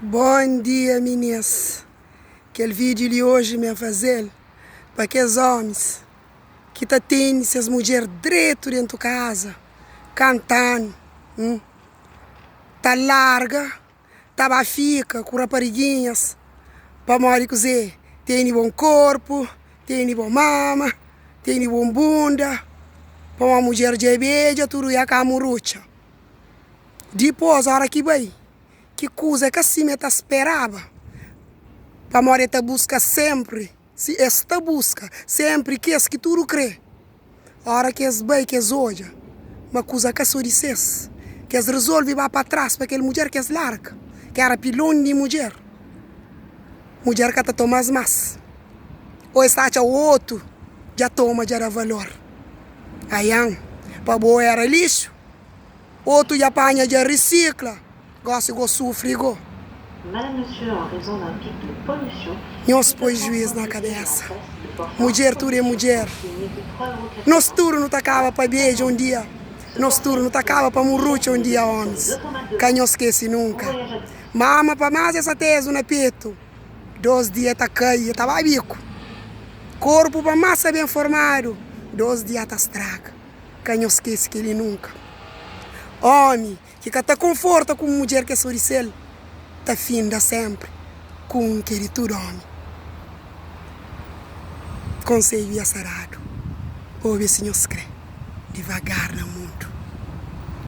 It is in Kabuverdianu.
Bom dia minis kel video li hoje me fazel pa kes homis ki ta teni ses mudjer dretu dentu kaza kantanu hum ta larga ta ba fika ku rapariguinhas pamodi kuze teni bom korpu teni bom mama teni bom bunda pamodi mudjer dja bedja tudu ya ka murutxa dipos ora ki bai. Ki kuza é ka sima el ta speraba, pamodi el ta buska sénpri, si es ta buska sénpri kes ki tudu krê. Óra ki es bai ki es odja ma kuza ka sô di ses, ki es rezolve ba pa tras pa kel mudjer ki es larga, ki éra pilon di mudjer, mudjer ka ta toma-s más. Ô es ta atxa otu dja toma, dja da valor. Aian, pa bo éra lixu. Otu dja panha dja risikla, gosi go sufri go. Nhos poi juiz na kabesa. Mudjer tudu é mudjer. Nos tudu nu ta kaba pa beja un dia, nos tudu nu ta kaba pa murutxa un dia omis. Ka nhos skese nunka. Mama pa más es atezu na petu, dos dia ta kai e ta ba biku. Korpu pa más sa ben formadu, dos dia ta straga. Ka nhos skese kel-li nunka. Ómi ki ka ta konforta ku un mudjer ki é sô di sel, ta finda sénpri ku un ki é di tudu ómi. Konsedju dja sta dadu. Obi si nhos krê divagar na mundu.